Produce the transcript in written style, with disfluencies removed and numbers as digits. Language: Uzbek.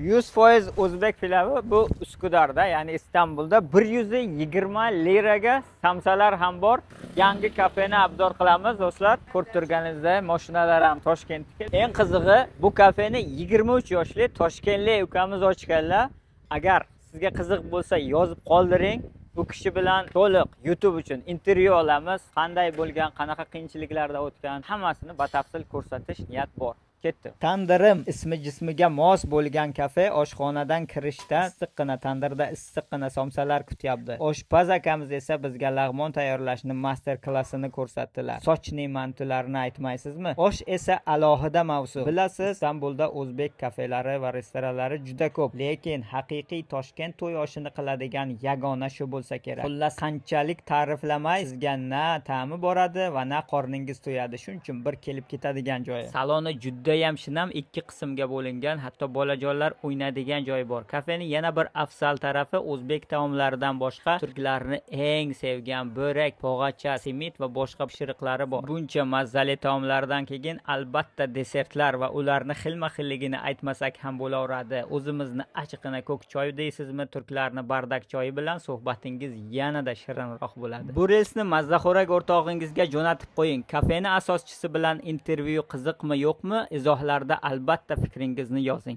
100% o'zbek pilovi bu Uskudarda, ya'ni Istanbulda 120 liraga samsalar ham bor. Yangi kafeni обзор qilamiz, do'stlar. Ko'rib turganingizdek, mashinalar ham Toshkentniki. Eng qizig'i, bu kafeni 23 yoshli toshkentlik ukamiz ochganlar. Agar sizga qiziq bo'lsa, yozib qoldiring. Bu kishi bilan to'liq YouTube uchun intervyu olamiz. Qanday bo'lgan, qanaqa qiyinchiliklarda o'tgan, hammasini batafsil ko'rsatish niyat bor. Ketdi. Tandirim ismi jismiga mos bo'lgan kafe oshxonadan kirishda issiqqina tandirda issiqqina somsalar kutyapti. Oshpaz akamiz esa bizga lag'mon tayyorlashni master klassini ko'rsatdilar. Сочный mantularni aytmaysizmi? Osh esa alohida mavzu. Bilasiz, Istanbulda o'zbek kafelari va restoranlari juda ko'p, lekin haqiqiy Toshkent to'y oshini qiladigan yagona shu bo'lsa kerak. Xullas, qanchalik ta'riflamay, sizga na ta'mi boradi va na qorningiz to'yadi. Shuning uchun bir kelib ketadigan joyi. Saloni judayam shinam, ikki qismga bo'lingan, hatto bolajonlar o'ynaydigan joyi bor. Kafening yana bir afzal tarafi, o'zbek taomlaridan boshqa turklarni eng sevgan bo'rak, pog'acha, simit va boshqa pishiriqlari bor. Buncha mazali taomlardan keyin albatta desertlar va ularni xilma-xilligini aytmasak ham bo'laveradi. O'zimizni achiqqina ko'k choy deysizmi, turklarni bardak choyi bilan suhbatingiz yanada shirinroq bo'ladi. Bu reelsni mazzaxo'rak o'rtog'ingizga jo'natib qo'ying. Kafeni asoschisi bilan intervyu qiziqmi, yo'qmi? Izohlarda albatta fikringizni yozing.